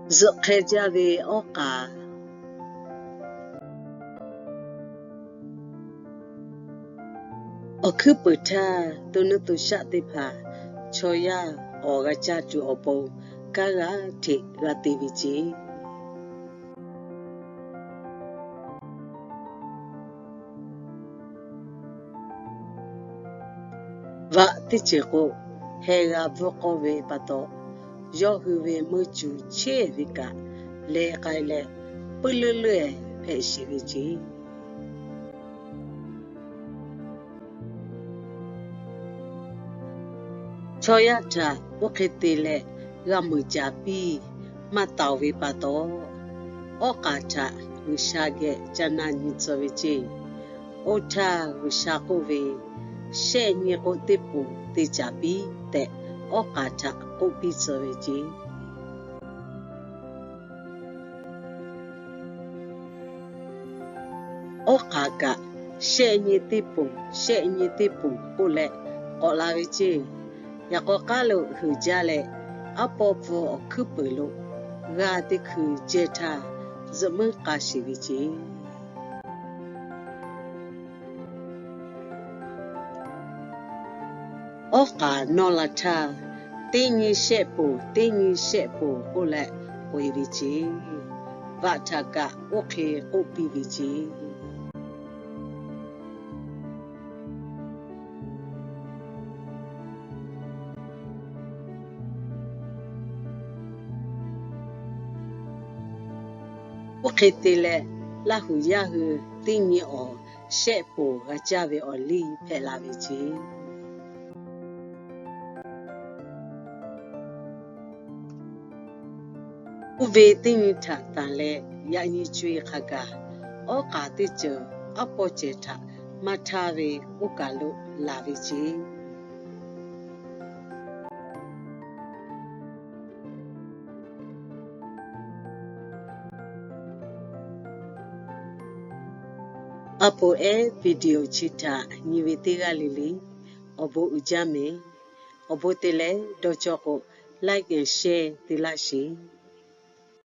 Zuhꞈ hk'e jaˇ ve awˉ k'aˍ. Awˬ hkuiˉ peuˍ htaˇ, to nuˇ to shaˆ teˇ hpaˍ chaw yaˇ awˬ g'a caˇ tuˬ awˬ pon, kanˉ g'aˇ hteꞈ g'a te ve ceˇ. Vaꞈ teˇ ceuˬ k'o, heh g'a bvuhˇ k'awˇ ve pa taw, yawˇ hui ve meuˇ cuˬ chehˇ ve kaꞈ, leh k'ai leh puiˉ leuˉ leuˉ-ehˍ hpehꞈ sheˍ ve ceˇ. Chaw yaˇ htaꞈ oˇ hk'e te leh g'a meuˍ caˍ piˇ maˇ taoˍ ve pa taw, awˉ k'aˍ htaꞈ G'uiˬsha geh ca na nyi tcuh ve ceˇ. Oˇ htaˇ G'uiˬsha k'oˆ ve, Shehˆ nyi k'o teˇ ponˬ te caˍ piˇ tehꞈ, awˉ k'aˍ htaꞈ k'oˆ piˇ tcuh ve ceˇ. Awˉ k'aˍ kaꞈ, Shehˆ nyi teˇ ponˬ, shehˆ nyi teˇ ponˬ k'oˆ leh k'awꞈ la ve ceˇ. Yaꞈ k'aw k'aˉ lo huiˍ jaˇ leh, aˉ pawˇ pfuhˇ awˬ hkuiˉ peuˍ lo g'aˇ teˇ hkui jehˇ htaˇ, zuhꞈ meuˉ k'a sheˍ ve ceˇ. Awˉ k'aˍ nawˇ la htaˇ, teˇ nyi shehˆ ponˬ, teˇ nyi shehˆ ponˬ k'oˆ leh k'oꞈ-e ve ceˇ. Vaꞈ htaꞈ kaꞈ oˇ hk'e k'oˆ piˇ ve ceˇ. Oˇ hk'e te leh, Laˇ huˍ yaˇ hui teˇ nyi awˬ shehˆ ponˬ g'a caˇ ve awˬ liˇ hpehꞈ la ve ceˇ. Oˇ ve teˇ nyi htaꞈ tanˬ leh, yaꞈ nyi co-e hk'a gaˬ, awˉ k'aˍ teˇ ceuˬ aˉ pawˇ cehˬ htaꞈ maˇ htaˇ ve oˇ kaˬ lo laˬ ve ceˇ. A poˍ ehˉ video chi htaꞈ nyi ve teˇ g'aˇ le le, awˬ bon uiˍ jaˇ mehˍ. Awˬ bon te leh dawˇ cawˇ k'o, like and share te laˇ sheˍ.